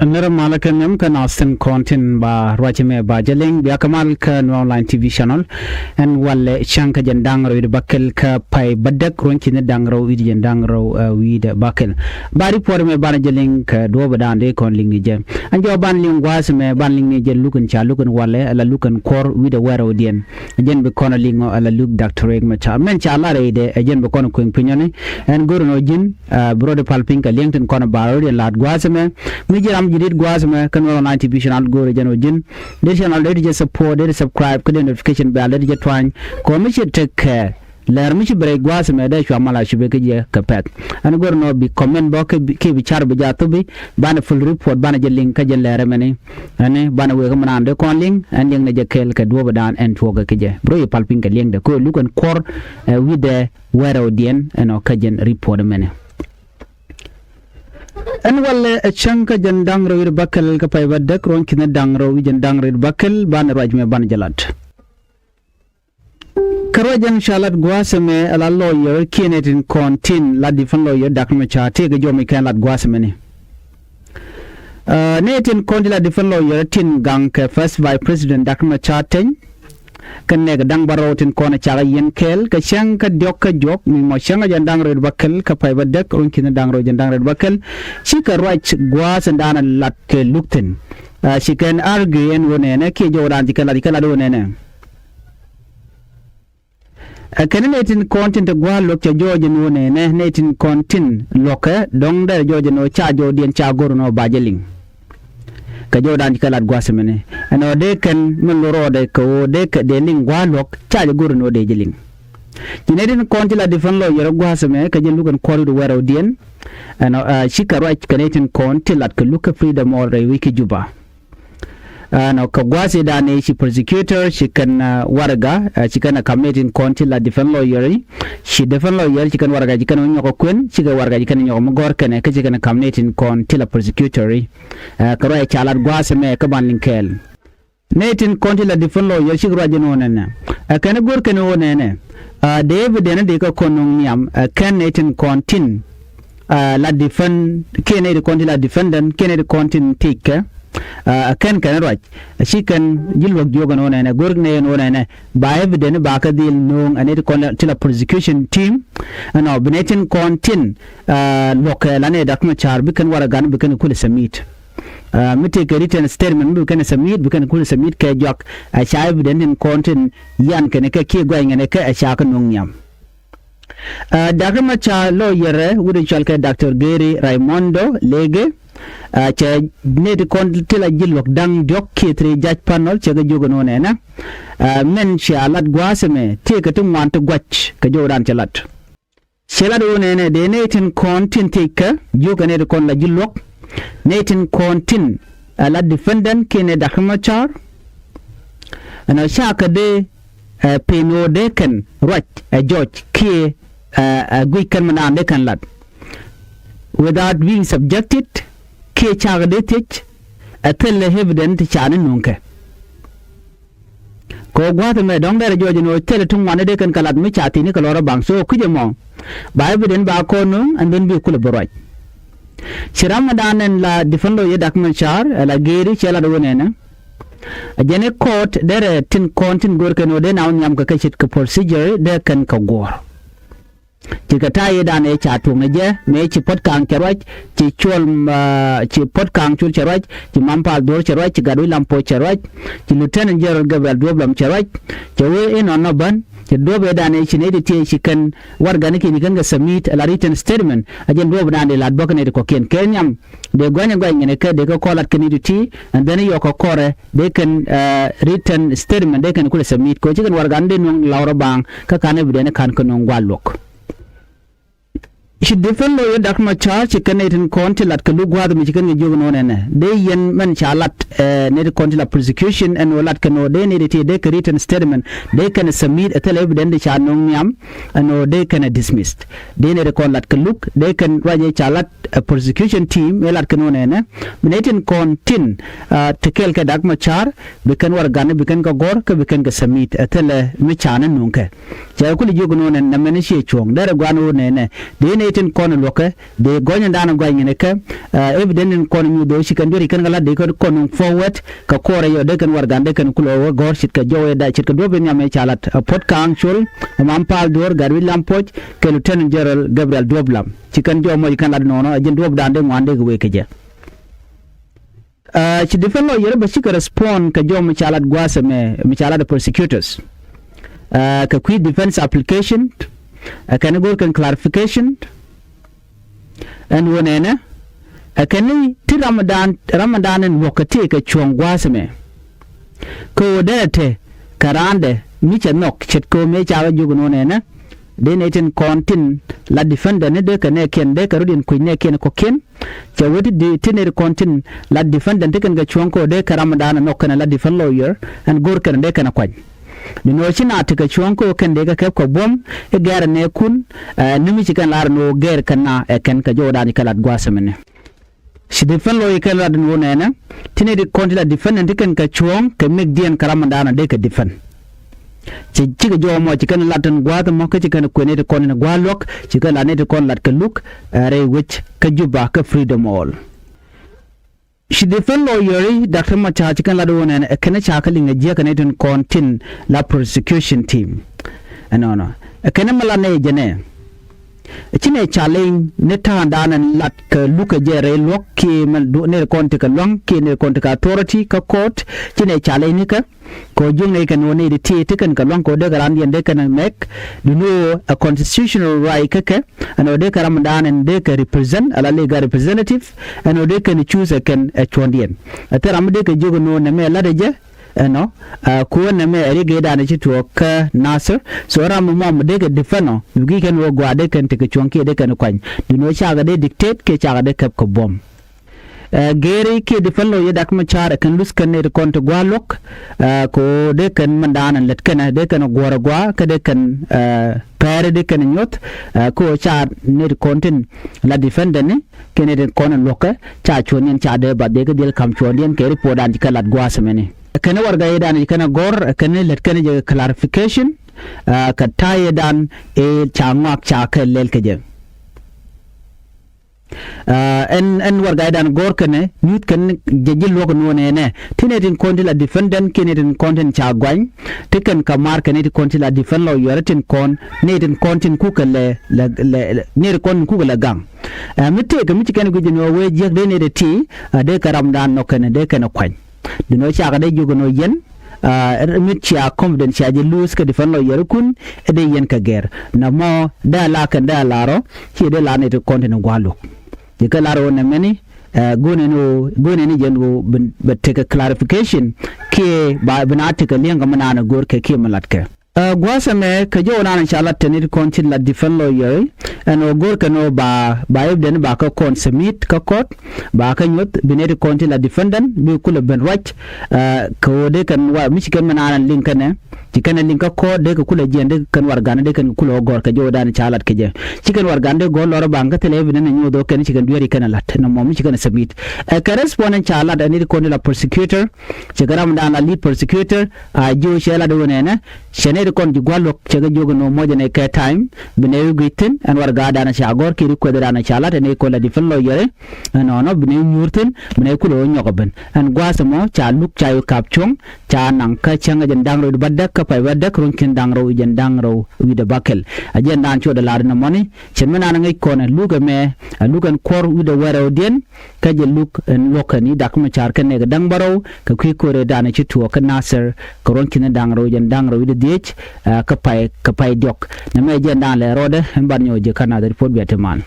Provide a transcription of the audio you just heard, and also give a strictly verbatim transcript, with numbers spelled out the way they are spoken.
Nɛrɛ malä kɛ nhiam kä naath tin kɔn tin ba ruac ɛmɛ ba jɛ liŋ bia kɛ mal kä Nuer Online T V channel. Ɛn walɛ cäŋ kä jɛn da̱ŋ rɛw wi̱cdɛ bäkɛl kä pay bädäk ruɔ̱n ki̱ni da̱ŋ rɛw wi̱cdɛ jɛn da̱ŋ rɛw wi̱cdɛ bäkɛl. Ba report ɛmɛ banɛ jɛ liŋ kɛ duɔ̱ɔ̱p ɛ da̱a̱n dee kɔn liŋ ni jɛ. Ɛn jɔw ban liŋ gua̱a̱th ɛmɛ ban liŋ ni jɛ lukɛn ca lukɛn walɛ ala lukɛn kuɔr wi̱cdɛ wɛrɛwdiɛn. Ɛ jɛn bi kɔn a liŋ ɔ ala luk Doctor Riek Machar mɛn ca lar ɛ idɛ ɛ jɛn bi kɔn a kueŋ piny ɔni. Ɛn go̱r ɛn ɔ ji̱n Bɛ rɔ di pal piny kɛ liɛŋ tin kɔn a bar rɔ di la̱t gua̱a̱th ɛmɛ. Mi ji̱ ram ji̱ dit gua̱a̱th ɛmɛ kä Nuer Online T V channel go̱o̱rɛ jɛn ɔ ji̱n. Dee channel dee ti jɛ support dee ti subscribe kä dee notification bell dee ti jɛ tuany. Kɔ mi ci tek kɛ lɛr mi ci bɛ rɛy gua̱a̱th ɛmɛ dee cua mal a cupɛ kä jɛ kɛ pɛth. Ɛn go̱r nɔ bi comment bä ki bi car bi jaa thupi. Banɛ full report banɛ jɛ liŋ kä jɛn lɛr ɛmɛni. Ɛn banɛ wek kä mi naan dee kɔn liŋ ɛn liŋ nɛ jɛ kɛɛl kɛ duɔ̱ɔ̱pɛ daan ɛn tuɔɔkɛ kä jɛ. Bɛ rɔ yi pal piny kɛ liɛŋdɛ kɛ luk ɛn kuɔr wi̱dɛ wɛrɛwdiɛn ɛn ɔ kä jɛn report ɛmɛnɛ. Ɛn walɛ ɛ cäŋ kä jɛn da̱ŋ rɛw wi̱cdɛ bäkɛl kä pay bädäk ruɔ̱n ki̱ni da̱ŋ rɛw wi̱cdɛ jɛn da̱ŋ rɛw wi̱cdɛ bäkɛl banɛ ruac mɛ banɛ jɛ lat. Kä ruac ɛn ca lat gua̱a̱th ɛmɛ ala lawyer kiɛn ɛ tin kɔn tin la defense lawyer Doctor Machar tëëkɛ jɔmi kɛn lat gua̱a̱th ɛmɛni. Nɛ tin kɔn tin la defense lawyer tin gaŋ kɛ first vice president Doctor Machar teny. Kä nɛk da̱ŋ bärɔw tin kɔn cakɛ yɛn kɛɛl kɛ cäŋ kä diɔ̱k kä juɔ̱k mi mɔ cäŋ kä jɛn da̱ŋ rɛw bäkɛl kä pay bädäk ruɔ̱n ki̱ni da̱ŋ rɛw jɛn da̱ŋ rɛw bäkɛl. Cikɛ ruac gua̱a̱th ɛn da̱a̱n lat kɛ luk thi̱n. Cikɛn argue ɛn ɣöö nɛnɛ kiɛ jɔwdan cikɛ lat cikɛ lat ɣöö nɛnɛ. Ɛ kɛn nɛ tin kɔn tin te gua̱a̱th luɔ̱k cɛ jɔɔc ɛn ɣöö nɛnɛ nɛ tin kɔn tin luɔ̱kɛ dɔ̱ŋ dɛr jɔɔc ɛn ɣöö ca jɔwdiɛn ca go̱r ɛn ɣöö ba jɛ liŋ. Kɛ jɔwdan ci kɛ lat gua̱a̱th ɛmɛni ɛn ɣöö dee kɛn min lo̱r rɔɔdɛ kɛ ɣöö dee kɛ dee liŋ gua̱a̱th luɔ̱k ca jɛ go̱r ɛn ɣöö dee jɛ liŋ. Ci nɛ tin kɔn ti lat defense lawyer gua̱a̱th ɛmɛ kɛ jɛn luk ɛn kuɔr wi̱cdɛ wɛrɛwdiɛn. Ɛn ɣöö ci kɛ ruac kɛ nɛ tin kɔn ti lat kɛ luk kä Freedom Hall rɛy wec kä Juba. Ɛn ɣöö kɛ gua̱a̱th i̱ da̱a̱n i̱ ci prosecutor ci kɛn warɛga ci kɛn ɛ ka̱m nɛ tin kɔn ti lat defense lawyer i̱ ci defense lawyer ci kɛn warɛga ci kɛn wä nyɔk ɛ kuën ci kɛ warɛga ci kɛn nyɔk ɛ mi gɔ̱r kɛnɛ kä ci kɛn ɛ ka̱m nɛ tin kɔn ti lat prosecutor i̱. Ɛ kɛ ruac ca lat gua̱a̱th ɛmɛ kä ban liŋ kɛɛl. Nɛ tin kɔn ti la defense lawyer cik ruac ɛn ɣöö nɛnɛ ɛ kɛn ɛ go̱r kɛn ɣöö nɛnɛ. Ɛ dee evidence dee kɛ kɔn nuŋ nhiam ɛ kɛn nɛ tin kɔn tin la defend kiɛ nɛ ti kɔn ti la defendant kiɛ nɛ ti kɔn tin tickɛ. Ɛ kɛn kɛn ruac ɛ ci kɛn ji̱ luɔ̱k jiök ɛn ɣöö nɛnɛ go̱r nɛ ɛn ɣöö nɛnɛ ba evidence ba kɛ dhil nuŋ ɛ nɛ ti kɔn ti la prosecution team. Ɛnɔ bi nɛ tin kɔn tin luɔ̱kɛ la nɛ Doctor Machar bi kɛn warɛgan bi kɛn kulɛ submit. Mi tëëkɛ written statement mi bi kɛn submit bi kɛn kulɛ submit kɛ juak. Ɛ ca evidence tin kɔn tin yan kɛn kɛ kiɛ gua̱ny kɛn kɛ ɛ ca kɛ nuŋ nhiam. Doctor Machar lawyer wut in cɔal kɛ Doctor Gary Raimondo Lege. Cɛ nɛ ti kɔn ti la ji̱ luɔ̱k da̱ŋ diɔ̱k kiɛ three judge panel cɛ kɛ jiök ɛn ɣöö nɛnɛ. Mɛn cia lat gua̱a̱th ɛmɛ tëëkɛ ti ŋuan ti gua̱c kɛ jɔwdan cɛ lat. Cɛ lat ɣöö nɛnɛ dee nɛ tin kɔn tin thiec kɛ jiökɛ nɛ ti kɔn la ji̱ luɔ̱k. Nɛ tin kɔn tin ɛ la defendant kiɛ nɛ Doctor Machar. Ɛn ɣöö ca kɛ dee ɛ pen ɣöö dee kɛn ruac ɛ judge kiɛ ɛ guic kɛn mi naan dee kɛn lat without being subjected. Kiɛ ca kɛ dee thiec ɛ thilɛ evidence ti ca ni nuŋkɛ. Kɛ ɣöö gua̱a̱th ɛmɛ dɔ̱ŋ dɛrɛ jɔɔc ɛn ɣöö thilɛ ti ŋuan ni dee kɛn kɛ lat mi ca thi̱n ni kɛ lɔr ɛ baŋ so kui̱c ɛmɔ. Ba evidence ba kɔn nuŋ and then bi kulɛ bi ruac. Ci ram mi da̱a̱n ɛn la defense lawyer Doctor Machar ɛ la geeri cɛ lat ɣöö nɛnɛ. Ɛ jɛn i̱ court derɛ tin kɔn tin go̱r kɛn ɣöö dee na wä nhiam kɛ kɛ ce̱tkɛ procedure dee kɛn kɛ guɔ̱ɔ̱r. Ci kɛ ta̱a̱ yee da̱a̱n ëë ca tuɔ̱ŋ ni jɛ mëë ci Puɔ̱t Ka̱a̱ŋ cɛ ruac ci cuɔl ci Puɔ̱t Ka̱a̱ŋ cul cɛ ruac ci Mam Pa̱a̱l Dhuɔ̱r cɛ ruac ci Gatwec Lam Puɔ̱c cɛ ruac ci Lieutenant General Gabriel Duɔ̱ɔ̱p Lam cɛ ruac. Cɛ wee in ɔn nɔ bän cɛ duɔ̱ɔ̱p ëë da̱a̱n ëë ci nɛy ti tiee ci kɛn warɛgani kiɛn ci kɛn kɛ submit ɛ la written statement. A jɛn duɔ̱ɔ̱p da̱a̱n dee la̱t bä kä nɛy ti kɔ̱kiɛn kɛ nhiam dee gua̱ny ɛ gua̱ny ŋɛn ɛ kɛ dee kɛ kɔn lat kɛ nɛy ti ti and then yɔk kɛ kɔrɛ dee kɛn written statement dee kɛn kulɛ submit kɛ ɣöö ci kɛn warɛgani dee nuɔ̱ŋ law rɔ baaŋ. Kä ka̱n evidence ka̱n kɛ nuɔ̱ŋ gua̱a̱th luɔ̱k. Ci defense lawyer Doctor Machar ci kɛn nɛy tin kɔn ti lat kɛ luk gua̱a̱th mi ci kɛn kɛ jiök ɛn ɣöö nɛnɛ dee yɛn mɛn ca lat ɛ nɛy ti kɔn ti la prosecution ɛn ɣöö lat kɛn ɣöö dee nɛy ti ti dee kɛ written statement dee kɛn submit ɛ thilɛ evidence ti ca nuɔ̱ŋ nhiam. Ɛn ɣöö dee kɛn ɛ dismissed dee nɛy ti kɔn lat kɛ luk dee kɛn ruac ëë ca lat ɛ prosecution team ëë lat kɛn ɣöö nɛnɛ. Bi nɛy tin kɔn tin ti kɛɛl kɛ Doctor Machar bi kɛn warɛgani bi kɛn kɛ gɔ̱r kä bi kɛn kɛ submit ɛ thilɛ mi ca ni nuŋkɛ. Cɛ kulɛ jiök ɛn ɣöö nɛnɛ mɛn ciɛ cuɔ̱ɔ̱ŋ derɛ gua̱n ɣöö nɛnɛ dee Itin kɔn luɔkɛ dee gɔny in dan gɔny in kɛ evident in kɔn nyuth dee ci kɛn duer ikɛn kɛ lat dee kɛn kɔn forward kɛ kɔrɛ yɔ dee kɛn wargan dee kɛn kulɔ wä gɔr cit kɛ jɔwɛ da cit kɛ duɔp in yam ica lat a puɔt kaŋ col. Mam pal duɔr gat wi̱c lam puɔc kɛ Lieutenant General Gabriel Duɔp Lam ci kɛn jɔw mɔc kɛn lat nɔnɔ a jin duɔp dan dee ŋuan dee kɛ wee kɛ jɛ. Ci defense lawyer bä cikɛ respond kɛ jɔw mi ca lat gua̱a̱th ɛmɛ mi ca lat prosecutors kɛ kui̱ defense application. Ɛ kɛn go̱r kɛn clarification ɛn wä nɛnɛ ɛ kɛn ni ti ramadan ramadan ɛn luɔk kɛ tëë kɛ cuɔ̱ŋ gua̱a̱th ɛmɛ. Kɛ ɣöö derɛ te kɛ raandɛ mi cɛ nhɔk ce̱tkɛ ɣöö mëë cakɛ jiök ɛn wä nɛnɛ. Dee nɛy tin kɔn tin la defendant ni dee kɛ nɛɛkiɛn dee kɛ rot in kui̱c nɛɛkiɛn kɔ̱kiɛn. Cɛ wee ti di ti nɛy ti kɔn tin la defendant ti kɛn kɛ cuɔ̱ŋ kɛ ɣöö dee kɛ ramadan ɛ nhɔk kɛn la defense lawyer ɛn go̱r kɛn dee kɛn ɛ kuany. Ni nöö ci na tekɛ cuɔ̱ŋ kɛ ɣöö kɛn dee kɛ kɛp kɛ buɔ̱m i̱ gɛɛr ɛ nɛɛkun. Ni mi ci kɛn lar ɛn ɣöö gɛɛr kɛn na ɛ kɛn kɛ jɔwdan ci kɛ lat gua̱a̱th ɛmɛni. Ci defend lawyer kɛn lat ɛn ɣöö nɛnɛ ti nɛy ti kɔn ti la defendant ti kɛn kɛ cuɔ̱ɔ̱ŋ kɛ mɛkdiɛn kɛ ramadan ɔ dee kɛ defend. Ci cikɛ jɔw mɔ ci kɛn lat ɛn gua̱a̱th ɛmɔ kä ci kɛn kuën nɛy ti kɔn in gua̱a̱th luɔ̱k ci kɛn lat nɛy ti kɔn lat kɛ luk ɛ rɛy wec kä Juba kä Freedom Hall. Ci defend lawyer i̱ Doctor Machar ci kɛn lat ɣöö nɛnɛ ɛ kɛn ca kä liŋ ɛ jiäk kɛ nɛy tin kɔn tin la prosecution team. Ɛnɔnɔ ɛ kɛn mɛ la nɛy jɛ nɛ ci nɛ challenge ni ta̱a̱ŋdan ɛn lat kɛ lukɛ jɛ rɛy luɔ̱k kiɛ mɛ nɛy kɔn ti kɛ lua̱ŋ kiɛ nɛy kɔn ti kɛ authority kä court. Ci nɛ challenge ni kɛ kɛ ɣöö jiöknɛ kɛn ɣöö nɛy ti ti ti kɛn kɛ lua̱ŋ kɛ ɣöö dee kɛ raan diɛn dee kɛn mɛk. Duŋni ɣöö ɛ constitutional right kä kɛ ɛn ɣöö dee kɛ ramadan ɛn dee kɛ represent ala legal representative. Ɛn ɣöö dee kɛn choose ɛ kɛn ɛ cuɔ̱ŋdiɛn. Ɛ thil ram mi dee kɛ jiök ɛn ɣöö nɛmɛ latdɛ jɛ ɛnɔ. Kuäär nɛmɛ ɛ ri gɛɛrdan ci tuɔɔk kä Nasir. So ram mi mɔm dee kɛ defend ɔ mi guic kɛn ɣöö gua̱a̱r dee kɛn tekɛ cuɔ̱ŋ kiɛ dee kɛn kuany. Duŋni ɣöö cakɛ dee dictate kiɛ cakɛ dee kɛp kɛ buɔ̱m. Ɛ gɛɛri kiɛ defend lawyer Doctor Machar ɛ kɛn luth kɛn nɛy ti kɔn ti gua̱a̱th luɔ̱k. Ɛ kɛ ɣöö dee kɛn mɛndan ɛn lät kɛnɛ dee kɛn guɔ̱r ɛ gua̱a̱ kä dee kɛn ɛ pɛɛri dee kɛn nyuɔ̱th. Ɛ kɛ ɣöö ca nɛy ti kɔn tin la defendant ni kiɛ nɛy ti kɔn in luɔ̱kɛ ca cuɔ̱ɔ̱ŋdiɛn ca dee bath dee kä dhil ka̱m cuɔ̱ɔ̱ŋdiɛn kɛ report dan ci kɛ lat gua̱a̱th ɛmɛni. Ɛ kɛn warɛga yɛ dan ci kɛn ɛ gɔ̱r ɛ kɛn lät kɛn jɛ clarification. Ɛ kɛ ta̱yɛ dan ëë ca ŋɔak ca kɛ lɛl kɛ jɛ. Ɛn ɛn warɛga i̱ dan gɔ̱r kɛnɛ nyuth kɛn jɛ ji̱ luɔ̱k nuɔ̱n ɛnɛ ti nɛy tin kɔn ti la defendant kiɛ nɛy tin kɔn tin ca guany. Ti kɛn kɛ mar kɛn nɛy tin kɔn ti la defend lawyer tin kɔn nɛy tin kɔn tin kukɛ lɛ lɛ lɛ nɛy tin kɔn tin kukɛ lɛ gaŋ. Ɛ mi tëëkɛ mi ci kɛn guic jɛ ni ɣöö wee jiäk dee nɛy ti ti ɛ dee kɛ ramdan nɔ kɛnɛ dee kɛn ɛ kuany. Duŋni ɣöö cakɛ dee jiök ɛn ɣöö yɛn ɛ mi cia confident cia jɛ luth kä defend lawyer kun ɛ dee yɛn kɛ gɛr. Nɔmɔ dee a la kɛn dee a la rɔ ciɛ dee la nɛy ti kɔn tin gua̱a̱th luɔ̱k. Jɛ kɛ lar ɣöö nɛmɛni ɛ go̱o̱nɛ ni ɣöö go̱o̱nɛ ni jɛn ɣöö bɛ tekɛ clarification kiɛ ba bi na tekɛ li̱eŋkɛ mi naan ɛ go̱o̱r kɛ kiɛ mi latkɛ. Ɛ gua̱a̱th ɛmɛ kɛ jɔw naan ca lat te nɛy ti kɔn tin la defend lawyer ɛn ɣöö go̱o̱r kɛn ɣöö ba ba evident ba kä kɔn submit kä court. Ba kä nyuɔ̱th bi nɛy ti kɔn tin la defendant bi kulɛ ben ruac. Ɛ kɛ ɣöö dee kɛn wa mi ci kɛn mi naan liŋ kɛnɛ ci kɛn liŋ kä court dee kɛ kulɛ jiɛn dee kɛn warɛgan dee kɛn kulɛ ɣä gɔ̱r kɛ jɔwdan ca lat kɛ jɛ. Ci kɛn warɛgan dee gɔ̱r lɔrä baŋ kä thilɛ evident ɛ nyuɔ̱th ɣä kɛn ci kɛn dueeri kɛn lat nɔmɔ mi ci kɛn submit. Ɛ kɛ respond ɛn ca lat ɛ nɛy ti kɔn tin la prosecutor. Cɛ kɛ ramdan la lead prosecutor a jiö cɛ lat ɣöö nɛnɛ cɛ nɛy ti kɔn ji̱ gua̱l luɔ̱k cɛ kɛ jiök ɛn ɣöö muɔcɛ nɛy kɛ time. Bi nɛy wi̱c guic thi̱n ɛn warɛgadan ca gɔ̱r kiɛ ri kuɛthdan ca lat ɛ nɛy kɔn la defend lawyer. Ɛnɔnɔ bi nɛy nyuur thi̱n bi nɛy kulɛ ɣöö nyɔk ɛ ben ɛn gua̱a̱th ɛmɔ ca luk ca wi̱i̱ ka̱p cuɔ̱ŋ. Ca naŋ kä cäŋ ɛ jɛn da̱ŋ rɛw wi̱cdɛ bädäk kä pay bädäk ruɔ̱n ki̱n da̱ŋ rɛw jɛn da̱ŋ rɛw wi̱cdɛ bäkɛl. Ɛ jɛn dan cuɔt ɛ lar ɛn ɛmɔni cɛn mi naan ɛ ŋäc kɔn ɛ luk ɛmɛ ɛ luk ɛn kuɔr wi̱cdɛ wäl rɛwdiɛn. Kä jɛ luk ɛn luɔ̱k kɛn i̱ Doctor Machar kɛn nɛɛkɛ da̱ŋ bärɔw kɛ kui̱ ko̱rɛ danɛ ci tuɔɔk kä Nasir kɛ ruɔ̱n ki̱n da̱ŋ rɛw jɛn da̱ŋ rɛw wi̱cdɛ dhiec. Kä pay kä pay diɔ̱k nɛmɛ jɛn da̱ŋ lɛ rɔɔdɛ ɛn bar nyɔk jɛ kä Nasir puɔt biat ti man.